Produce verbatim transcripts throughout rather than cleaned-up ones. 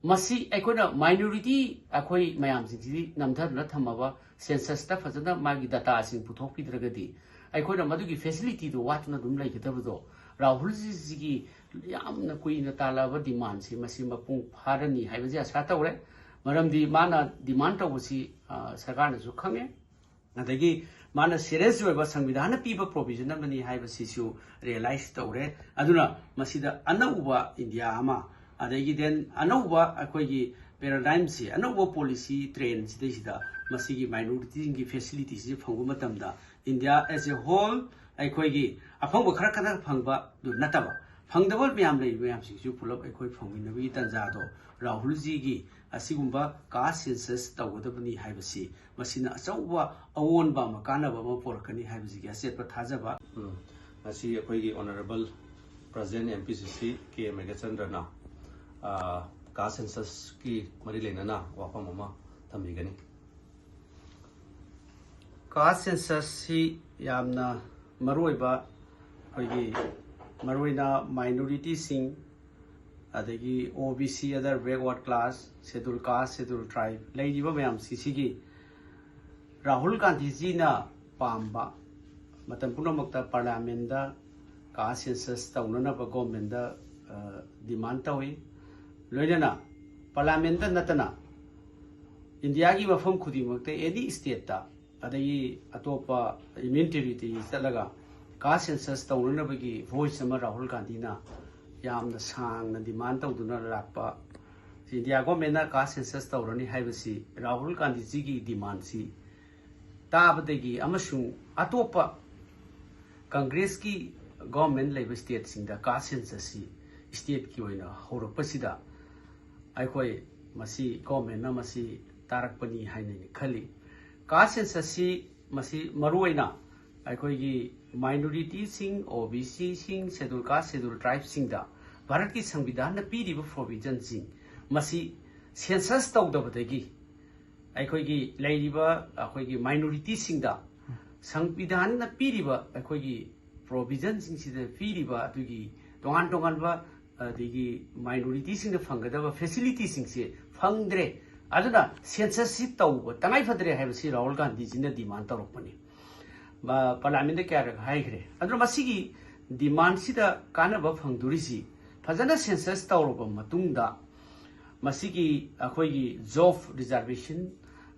ꯃꯁꯤ ꯑꯩꯈꯣꯏꯅ minority ꯑꯩꯈꯣꯏ ꯃꯌꯥꯝꯁꯤꯡꯁꯤꯗꯤ ꯅꯝꯊꯗꯨꯅ ꯊꯝꯃꯕ, ꯁꯦꯟꯁꯁꯇ ꯐꯖꯅ ꯃꯥꯒꯤ ꯗꯇꯥꯁꯤꯡ ꯄꯨꯊꯣꯛꯄꯤꯗ꯭ꯔꯒꯗꯤ ꯑꯩꯈꯣꯏꯅ ꯃꯗꯨꯒꯤ ꯐꯦꯁꯤꯂꯤꯇꯤꯗꯨ ꯋꯥꯠꯇꯨꯅ ꯑꯗꯨꯝ ꯂꯩꯒꯗꯕꯗꯣ, ꯔꯥꯍꯨꯜꯖꯤꯁꯤꯒꯤ ꯌꯥꯝꯅ ꯀꯨꯏꯅ ꯇꯥꯜꯂꯛꯑꯕ ꯗꯤꯃꯥꯟꯁꯤ ꯃꯁꯤ ꯃꯄꯨꯡ ꯐꯥꯔꯅꯤ ꯍꯥꯏꯕꯁꯤ ꯑꯁꯥ ꯇꯧꯔꯦ꯫ ꯃꯔꯝꯗꯤ ꯃꯥꯅ ꯗꯤꯃꯥꯟ ꯇꯧꯕꯁꯤ, ꯑ, ꯁꯔꯀꯥꯔꯅꯁꯨ ꯈꯪꯉꯦ, ꯑꯗꯒꯤ ꯃꯥꯅ ꯁꯤꯔꯤꯌꯁ ꯑꯣꯏꯕ ꯁꯪꯕꯤꯙꯥꯟꯅ ꯄꯤꯕ ꯄ꯭ꯔꯣꯚꯤꯖꯟ ꯑꯃꯅꯤ ꯍꯥꯏꯕꯁꯤꯁꯨ ꯔꯤꯌꯦꯂꯥꯏꯁ ꯇꯧꯔꯦ꯫ ꯑꯗꯨꯅ ꯃꯁꯤꯗ ꯑꯅꯧꯕ ꯏꯟꯗꯤꯌꯥ ꯑꯃ, ꯑꯗꯒꯤ ꯗꯦꯟ ꯑꯅꯧꯕ ꯑꯩꯈꯣꯏꯒꯤ ꯄꯦꯔꯥꯗꯥꯏꯝꯁꯤ, ꯑꯅꯧꯕ ꯄꯣꯂꯤꯁꯤ ꯇ꯭ꯔꯦꯟꯁꯤꯗꯩꯁꯤꯗ ꯃꯁꯤꯒꯤ ꯃꯥꯏꯅꯣꯔꯤꯇꯤꯁꯤꯡꯒꯤ ꯐꯦꯁꯤꯂꯤꯇꯤꯁꯤ ꯐꯪꯕ ꯃꯇꯝꯗ ꯏꯟꯗꯤꯌꯥ ꯑꯦꯖ ꯑꯦ ꯍꯣꯜ ꯑꯩꯈꯣꯏꯒꯤ ꯑꯐꯪꯕ ꯈꯔ ꯈꯛꯇ ꯐꯪꯕꯗꯨ ꯅꯠꯇꯕ, ꯐꯪꯗꯕ ꯃꯌꯥꯝ ꯂꯩꯔꯤꯕ ꯃꯌꯥꯝꯁꯤꯡꯁꯨ ꯄꯨꯂꯞ ꯑꯩꯈꯣꯏ ꯐꯪꯃꯤꯟꯅꯕꯒꯤ ꯇꯥꯟꯖꯥꯗꯣ ꯔꯥꯍꯨꯜꯖꯤꯒꯤ ꯑꯁꯤꯒꯨꯝꯕ ꯀꯥꯁ ꯁꯦꯟꯁꯁ ꯇꯧꯒꯗꯕꯅꯤ ꯍꯥꯏꯕꯁꯤ ꯃꯁꯤꯅ ꯑꯆꯧꯕ ꯑꯑꯣꯟꯕ ꯑꯃ, ꯀꯥꯟꯅꯕ ꯑꯃ ꯄꯨꯔꯛꯀꯅꯤ ꯍꯥꯏꯕꯁꯤꯒꯤ ꯑꯆꯦꯠꯄ ꯊꯥꯖꯕ꯫ ꯎꯝ꯫ ꯉꯁꯤ ꯑꯩꯈꯣꯏꯒꯤ ꯑꯣꯅꯔꯦꯕꯜ ꯄ꯭ꯔꯁꯤꯗꯦꯟꯠ ꯑꯦꯝ ꯄꯤ ꯁꯤ ꯁꯤ ꯀꯦ ꯃꯦꯘꯆꯟꯗ꯭ꯔꯅ, ꯑ, ꯀꯥꯁ ꯁꯦꯟꯁꯁꯀꯤ ꯃꯔꯤ ꯂꯩꯅꯅ ꯋꯥꯐꯝ ꯑꯃ ꯊꯝꯕꯤꯒꯅꯤ꯫ ꯀꯥꯁ ꯁꯦꯟꯁꯁꯁꯤ ꯌꯥꯝꯅ ꯃꯔꯨꯑꯣꯏꯕ, ꯑꯩꯈꯣꯏꯒꯤ ꯃꯔꯨꯑꯣꯏꯅ ꯃꯥꯏꯅꯣꯔꯤꯇꯤꯁꯤꯡ, ꯑꯗꯒꯤ ꯑꯣ B C, other backward class, schedule caste, schedule tribe ꯂꯩꯔꯤꯕ ꯃꯌꯥꯝꯁꯤ ꯁꯤꯒꯤ ꯔꯥꯍꯨꯜ ꯒꯥꯟꯙꯤꯖꯤꯅ ꯄꯥꯝꯕ, ꯃꯇꯝ ꯄꯨꯝꯅꯃꯛꯇ ꯄꯥꯔꯂꯤꯌꯥꯃꯦꯟꯗ ꯀꯥꯁ ꯁꯦꯟꯁꯁ ꯇꯧꯅꯅꯕ ꯒꯣꯔꯃꯦꯟꯗ, ꯑ, ꯗꯤꯃꯥꯟ ꯇꯧꯏ꯫ ꯂꯣꯏꯅꯅ ꯄꯥꯔꯂꯤꯌꯥꯃꯦꯟꯗ ꯅꯠꯇꯅ ꯏꯟꯗꯤꯌꯥꯒꯤ ꯃꯐꯝ ꯈꯨꯗꯤꯡꯃꯛꯇ, ꯑꯦꯅꯤ ꯁ꯭ꯇꯦꯠꯇ, ꯑꯗꯒꯤ ꯑꯇꯣꯞꯄ ꯌꯨꯅꯤꯌꯟ ꯇꯦꯔꯤꯇꯣꯔꯤ ꯆꯠꯂꯒ ꯀꯥꯁ ꯁꯦꯟꯁꯁ ꯇꯧꯅꯅꯕꯒꯤ ꯚꯣꯏꯁ ꯑꯃ ꯔꯥꯍꯨꯜ ꯒꯥꯟꯙꯤꯅ ꯌꯥꯝꯅ ꯁꯥꯡꯅ ꯗꯤꯃꯥꯟ ꯇꯧꯗꯨꯅ ꯂꯥꯛꯄ꯫ ꯏꯟꯗꯤꯌꯥ ꯒꯣꯔꯃꯦꯟꯅ ꯀꯥꯁ ꯁꯦꯟꯁꯁ ꯇꯧꯔꯅꯤ ꯍꯥꯏꯕꯁꯤ ꯔꯥꯍꯨꯜ ꯒꯥꯟꯙꯤꯖꯤꯒꯤ ꯗꯤꯃꯥꯟꯁꯤ ꯇꯥꯕꯗꯒꯤ ꯑꯃꯁꯨꯡ ꯑꯇꯣꯞꯄ ꯀꯪꯒ꯭ꯔꯦꯁꯀꯤ ꯒꯣꯔꯃꯦꯟ ꯂꯩꯕ ꯁ꯭ꯇꯦꯠꯁꯤꯡꯗ ꯀꯥꯁ ꯁꯦꯟꯁꯁꯁꯤ ꯁ꯭ꯇꯦꯠꯀꯤ ꯑꯣꯏꯅ ꯍꯧꯔꯛꯄꯁꯤꯗ ꯑꯩꯈꯣꯏ ꯃꯁꯤ ꯒꯣꯔꯃꯦꯟꯅ ꯃꯁꯤ ꯇꯥꯔꯛꯄꯅꯤ ꯍꯥꯏꯅ ꯑꯩꯅ ꯈꯜꯂꯤ꯫ ꯀꯥꯁ ꯁꯦꯟꯁꯁꯁꯤ ꯃꯁꯤ ꯃꯔꯨꯑꯣꯏꯅ ꯑꯩꯈꯣꯏꯒꯤ ꯃꯥꯏꯅꯣꯔꯤꯇꯤꯁꯤꯡ, ꯑꯣ ꯕꯤ ꯁꯤꯁꯤꯡ, ꯁꯦꯗꯨꯜ ꯀꯥꯁ, ꯁꯦꯗꯨꯜ ꯇ꯭ꯔꯥꯏꯕꯁꯤꯡꯗ ꯚꯥꯔꯠꯀꯤ ꯁꯪꯕꯤꯙꯥꯟꯅ ꯄꯤꯔꯤꯕ ꯄ꯭ꯔꯣꯚꯤꯖꯟꯁꯤꯡ ꯃꯁꯤ ꯁꯦꯟꯁꯁ ꯇꯧꯗꯕꯗꯒꯤ ꯑꯩꯈꯣꯏꯒꯤ ꯂꯩꯔꯤꯕ ꯑꯩꯈꯣꯏꯒꯤ ꯃꯥꯏꯅꯣꯔꯤꯇꯤꯁꯤꯡꯗ ꯁꯪꯕꯤꯙꯥꯟꯅ ꯄꯤꯔꯤꯕ ꯑꯩꯈꯣꯏꯒꯤ ꯄ꯭ꯔꯣꯚꯤꯖꯟꯁꯤꯡꯁꯤꯗ ꯄꯤꯔꯤꯕ ꯑꯗꯨꯒꯤ ꯇꯣꯉꯥꯟ ꯇꯣꯉꯥꯟꯕ ꯑꯗꯒꯤ ꯃꯥꯏꯅꯣꯔꯤꯇꯤꯁꯤꯡꯗ ꯐꯪꯒꯗꯕ ꯐꯦꯁꯤꯂꯤꯇꯤꯁꯤꯡꯁꯦ ꯐꯪꯗ꯭ꯔꯦ꯫ ꯑꯗꯨꯅ ꯁꯦꯟꯁꯁꯁꯤ ꯇꯧꯕ ꯇꯉꯥꯏ ꯐꯗ꯭ꯔꯦ ꯍꯥꯏꯕꯁꯤ ꯔꯥꯍꯨꯜ ꯒꯥꯟꯙꯤꯖꯤꯅ ꯗꯤꯃꯥꯟ ꯇꯧꯔꯛꯄꯅꯤ꯫ ꯃ-, ꯄꯥꯔꯂꯤꯌꯥꯃꯦꯟꯗ ꯀꯌꯥꯔꯛ ꯍꯥꯏꯈ꯭ꯔꯦ꯫ ꯑꯗꯨꯅ ꯃꯁꯤꯒꯤ ꯗꯤꯃꯥꯟꯁꯤꯗ ꯀꯥꯟꯅꯕ ꯐꯪꯗꯣꯔꯤꯁꯤ ꯐꯖꯅ ꯁꯦꯟꯁꯁ ꯇꯧꯔꯕ ꯃꯇꯨꯡꯗ ꯃꯁꯤꯒꯤ ꯑꯩꯈꯣꯏꯒꯤ ꯖꯣꯕ ꯔꯤꯖꯥꯔꯕꯦꯁꯟ,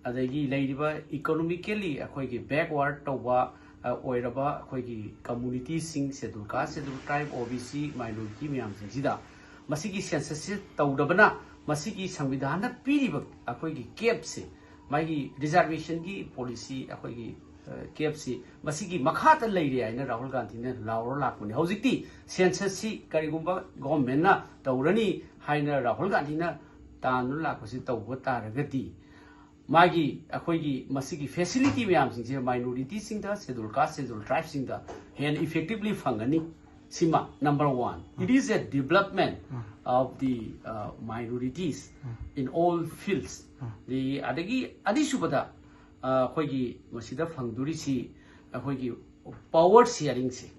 ꯑꯗꯒꯤ ꯂꯩꯔꯤꯕ ꯏꯀꯣꯅꯣꯃꯤꯀꯦꯜꯂꯤ ꯑꯩꯈꯣꯏꯒꯤ ꯕꯦꯛꯋꯥꯔꯗ ꯇꯧꯕ, ꯑ, ꯑꯣꯏꯔꯕ ꯑꯩꯈꯣꯏꯒꯤ ꯀꯝꯃꯨꯅꯤꯇꯤꯁꯤꯡ, ꯁꯦꯗꯨꯜ ꯀꯥꯁ, ꯁꯦꯗꯨꯜ ꯇ꯭ꯔꯥꯏꯕ, ꯑꯣ ꯕꯤ ꯁꯤ, ꯃꯥꯏꯅꯣꯔꯤꯇꯤ ꯃꯌꯥꯝꯁꯤꯡꯁꯤꯗ ꯃꯁꯤꯒꯤ ꯁꯦꯟꯁꯁꯁꯤ ꯇꯧꯗꯕꯅ ꯃꯁꯤꯒꯤ ꯁꯪꯕꯤꯙꯥꯟꯅ ꯄꯤꯔꯤꯕ ꯑꯩꯈꯣꯏꯒꯤ ꯀꯦꯞꯁꯦ, ꯃꯥꯒꯤ ꯔꯤꯖꯥꯔꯕꯦꯁꯟꯒꯤ ꯄꯣꯂꯤꯁꯤ ꯑꯩꯈꯣꯏꯒꯤ, ꯑ, ꯀꯦꯞꯁꯤ ꯃꯁꯤꯒꯤ ꯃꯈꯥꯗ ꯂꯩꯔꯦ ꯍꯥꯏꯅ ꯔꯥꯍꯨꯜ ꯒꯥꯟꯙꯤꯅ ꯂꯥꯎꯔ ꯂꯥꯛꯄꯅꯤ꯫ ꯍꯧꯖꯤꯛꯇꯤ ꯁꯦꯟꯁꯁꯁꯤ ꯀꯔꯤꯒꯨꯝꯕ ꯒꯣꯚꯔꯟꯃꯦꯟꯠꯅ ꯇꯧꯔꯅꯤ ꯍꯥꯏꯅ ꯔꯥꯍꯨꯜ ꯒꯥꯟꯙꯤꯅ ꯇꯥꯟꯗꯨꯅ ꯂꯥꯛꯄꯁꯤ ꯇꯧꯕ ꯇꯥꯔꯒꯗꯤ ꯃꯥꯒꯤ ꯑꯩꯈꯣꯏꯒꯤ ꯃꯁꯤꯒꯤ ꯐꯦꯁꯤꯂꯤꯇꯤ ꯃꯌꯥꯝꯁꯤꯡꯁꯦ ꯃꯥꯏꯅꯣꯔꯤꯇꯤꯁꯤꯡꯗ, ꯁꯦꯗꯨꯜ ꯀꯥꯁ, ꯁꯦꯗꯨꯜ ꯇ꯭ꯔꯥꯏꯕꯁꯤꯡꯗ ꯍꯦꯟꯅ ꯏꯐꯦꯛꯇꯤꯚꯂꯤ ꯐꯪꯒꯅꯤ꯫ ꯁꯤꯃ number one. It is a development of the, uh, minorities in all fields. ꯑꯗꯒꯤ, ꯑꯗꯒꯤ ꯑꯅꯤꯁꯨꯕꯗ, ꯑ, ꯑꯩꯈꯣꯏꯒꯤ ꯃꯁꯤꯗ ꯐꯪꯗꯣꯔꯤꯁꯤ ꯑꯩꯈꯣꯏꯒꯤ ꯄꯥꯋꯔ ꯁꯤꯌꯥꯔꯤꯡꯁꯦ꯫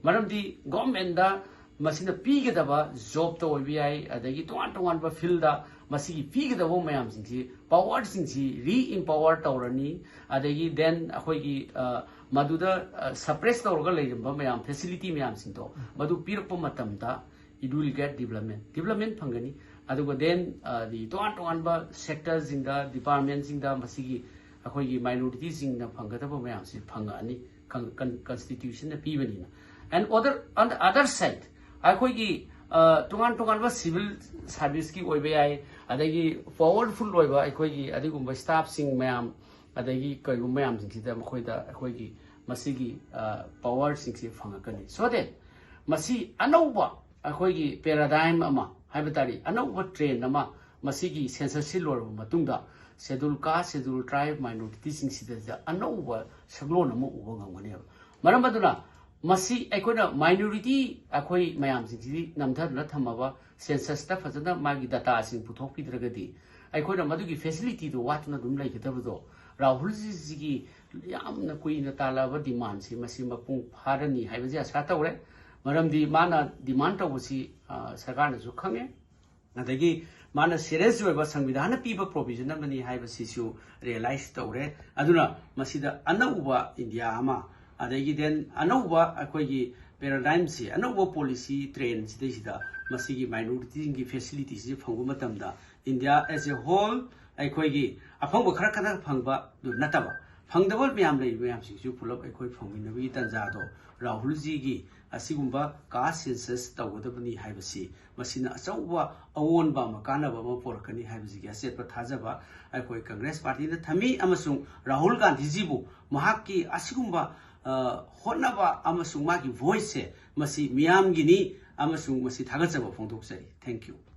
ꯃꯔꯝꯗꯤ ꯒꯣꯚꯔꯟꯃꯦꯟꯠꯇ ꯃꯁꯤꯅ ꯄꯤꯒꯗꯕ ꯖꯣꯕꯇ ꯑꯣꯏꯕ ꯌꯥꯏ, ꯑꯗꯒꯤ ꯇꯣꯉꯥꯟ ꯇꯣꯉꯥꯟꯕ ꯐꯤꯜꯗ ꯃꯁꯤꯒꯤ ꯄꯤꯒꯗꯕ ꯃꯌꯥꯝꯁꯤꯡꯁꯤ, ꯄꯥꯋꯔꯁꯤꯡꯁꯤ ꯔꯤ ꯏꯝꯄꯥꯋꯔ ꯇꯧꯔꯅꯤ꯫ ꯑꯗꯒꯤ then ꯑꯩꯈꯣꯏꯒꯤ, ꯑ, ꯃꯗꯨꯗ, ꯑ, ꯁꯄ꯭ꯔꯦꯁ ꯇꯧꯔꯒ ꯂꯩꯔꯝꯕ ꯃꯌꯥꯝ, ꯐꯦꯁꯤꯂꯤꯇꯤ ꯃꯌꯥꯝꯁꯤꯡꯗꯣ ꯃꯗꯨ ꯄꯤꯔꯛꯄ ꯃꯇꯝꯗ it will get development, development ꯐꯪꯒꯅꯤ꯫ ꯑꯗꯨꯒ then, ꯑ, the ꯇꯣꯉꯥꯟ ꯇꯣꯉꯥꯟꯕ ꯁꯦꯛꯇꯔꯁꯤꯡꯗ, ꯗꯤꯄꯥꯔꯠꯃꯦꯟꯠꯁꯤꯡꯗ ꯃꯁꯤꯒꯤ ꯑꯩꯈꯣꯏꯒꯤ ꯃꯥꯏꯅꯣꯔꯤꯇꯤꯁꯤꯡꯅ ꯐꯪꯒꯗꯕ ꯃꯌꯥꯝꯁꯤ ꯐꯪꯉꯛꯑꯅꯤ꯫ ꯀꯟ-, ꯀꯟ-, ꯀꯟꯁꯇꯤꯇ꯭ꯌꯨꯁꯟꯅ ꯄꯤꯕꯅꯤꯅ꯫ And other, on the other side, ꯑꯩꯈꯣꯏꯒꯤ, ꯑ, ꯇꯣꯉꯥꯟ ꯇꯣꯉꯥꯟꯕ ꯁꯤꯚꯤꯜ ꯁꯥꯔꯚꯤꯁꯀꯤ ꯑꯣꯏꯕ ꯌꯥꯏ, ꯑꯗꯒꯤ ꯄꯥꯋꯔꯐꯨꯜ ꯑꯣꯏꯕ ꯑꯩꯈꯣꯏꯒꯤ ꯑꯗꯨꯒꯨꯝꯕ ꯁ꯭ꯇꯥꯐꯁꯤꯡ ꯃꯌꯥꯝ, ꯑꯗꯒꯤ ꯀꯔꯤꯒꯨꯝꯕ ꯃꯌꯥꯝꯁꯤꯡꯁꯤꯗ ꯃꯈꯣꯏꯗ ꯑꯩꯈꯣꯏꯒꯤ ꯃꯁꯤꯒꯤ, ꯑ, ꯄꯥꯋꯔꯁꯤꯡꯁꯤ ꯐꯪꯉꯛꯀꯅꯤ꯫ So that ꯃꯁꯤ ꯑꯅꯧꯕ ꯑꯩꯈꯣꯏꯒꯤ ꯄꯦꯔꯥꯗꯥꯏꯝ ꯑꯃ ꯍꯥꯏꯕ ꯇꯥꯔꯦ, ꯑꯅꯧꯕ ꯇ꯭ꯔꯦꯟ ꯑꯃ ꯃꯁꯤꯒꯤ ꯁꯦꯟꯁꯁꯁꯤ ꯂꯣꯏꯔꯕ ꯃꯇꯨꯡꯗ ꯁꯦꯗꯨꯜ ꯀꯥꯁ, ꯁꯦꯗꯨꯜ ꯇ꯭ꯔꯥꯏꯕ, ꯃꯥꯏꯅꯣꯔꯤꯇꯤꯁꯤꯡꯁꯤꯗ ꯑꯅꯧꯕ ꯁꯛꯂꯣꯟ ꯑꯃ ꯎꯕ ꯉꯝꯒꯅꯦꯕ꯫ ꯃꯔꯝ ꯑꯗꯨꯅ ꯃꯁꯤ ꯑꯩꯈꯣꯏꯅ ꯃꯥꯏꯅꯣꯔꯤꯇꯤ ꯑꯩꯈꯣꯏ ꯃꯌꯥꯝꯁꯤꯡꯁꯤꯗꯤ ꯅꯝꯊꯗꯨꯅ ꯊꯝꯃꯕ, ꯁꯦꯟꯁꯁꯇ ꯐꯖꯅ ꯃꯥꯒꯤ ꯗꯇꯥꯁꯤꯡ ꯄꯨꯊꯣꯛꯄꯤꯗ꯭ꯔꯒꯗꯤ ꯑꯩꯈꯣꯏꯅ ꯃꯗꯨꯒꯤ ꯐꯦꯁꯤꯂꯤꯇꯤꯗꯣ ꯋꯥꯠꯇꯨꯅ ꯑꯗꯨꯝ ꯂꯩꯒꯗꯕꯗꯣ, ꯔꯥꯍꯨꯜꯖꯤꯁꯤꯒꯤ ꯌꯥꯝꯅ ꯀꯨꯏꯅ ꯇꯥꯜꯂꯛꯑꯕ ꯗꯤꯃꯥꯟꯁꯤ ꯃꯁꯤ ꯃꯄꯨꯡ ꯐꯥꯔꯅꯤ ꯍꯥꯏꯕꯁꯤ ꯑꯁꯥ ꯇꯧꯔꯦ꯫ ꯃꯔꯝꯗꯤ ꯃꯥꯅ ꯗꯤꯃꯥꯟ ꯇꯧꯕꯁꯤ ꯑ, ꯁꯔꯀꯥꯔꯅꯁꯨ ꯈꯪꯉꯦ, ꯑꯗꯒꯤ ꯃꯥꯅ ꯁꯤꯔꯤꯌꯁ ꯑꯣꯏꯕ ꯁꯪꯕꯤꯙꯥꯟꯅ ꯄꯤꯕ ꯄ꯭ꯔꯣꯕꯤꯖꯟ ꯑꯃꯅꯤ ꯍꯥꯏꯕꯁꯤꯁꯨ ꯔꯤꯌꯦꯂꯥꯏꯁ ꯇꯧꯔꯦ꯫ ꯑꯗꯨꯅ ꯃꯁꯤꯗ ꯑꯅꯧꯕ ꯏꯟꯗꯤꯌꯥ ꯑꯃ, ꯑꯗꯒꯤ ꯗꯦꯟ ꯑꯅꯧꯕ ꯑꯩꯈꯣꯏꯒꯤ ꯄꯦꯔꯥꯗꯥꯏꯝꯁꯤ, ꯑꯅꯧꯕ ꯄꯣꯂꯤꯁꯤ ꯇ꯭ꯔꯦꯟꯁꯤꯗꯩꯁꯤꯗ ꯃꯁꯤꯒꯤ ꯃꯥꯏꯅꯣꯔꯤꯇꯤꯁꯤꯡꯒꯤ ꯐꯦꯁꯤꯂꯤꯇꯤꯁꯤ ꯐꯪꯕ ꯃꯇꯝꯗ ꯏꯟꯗꯤꯌꯥ ꯑꯦꯁ ꯑꯦ ꯍꯣꯜ ꯑꯩꯈꯣꯏꯒꯤ ꯑꯐꯪꯕ ꯈꯔ ꯈꯛꯇ ꯐꯪꯕꯗꯨ ꯅꯠꯇꯕ, ꯐꯪꯗꯕ ꯃꯌꯥꯝ ꯂꯩꯔꯤꯕ ꯃꯌꯥꯝꯁꯤꯡꯁꯨ ꯄꯨꯂꯞ ꯑꯩꯈꯣꯏ ꯐꯪꯃꯤꯟꯅꯕꯒꯤ ꯇꯥꯟꯖꯥꯗꯣ ꯔꯥꯍꯨꯜꯖꯤꯒꯤ ꯑꯁꯤꯒꯨꯝꯕ ꯀꯥꯁ ꯁꯦꯟꯁꯁ ꯇꯧꯒꯗꯕꯅꯤ ꯍꯥꯏꯕꯁꯤ, ꯃꯁꯤꯅ ꯑꯆꯧꯕ ꯑꯑꯣꯟꯕ ꯑꯃ, ꯀꯥꯟꯅꯕ ꯑꯃ ꯄꯨꯔꯛꯀꯅꯤ ꯍꯥꯏꯕꯁꯤꯒꯤ ꯑꯆꯦꯠꯄ ꯊꯥꯖꯕ ꯑꯩꯈꯣꯏ ꯀꯪꯒ꯭ꯔꯦꯁ ꯄꯥꯔꯇꯤꯅ ꯊꯝꯃꯤ꯫ ꯑꯃꯁꯨꯡ ꯔꯥꯍꯨꯜ ꯒꯥꯟꯙꯤꯖꯤꯕꯨ ꯃꯍꯥꯛꯀꯤ ꯑꯁꯤꯒꯨꯝꯕ ꯑ, ꯍꯣꯠꯅꯕ ꯑꯃꯁꯨꯡ ꯃꯥꯒꯤ ꯚꯣꯏꯁꯁꯦ ꯃꯁꯤ ꯃꯤꯌꯥꯝꯒꯤꯅꯤ, ꯑꯃꯁꯨꯡ ꯃꯁꯤ ꯊꯥꯒꯠꯆꯕ ꯐꯣꯡꯗꯣꯛꯆꯔꯤ꯫ Thank you꯫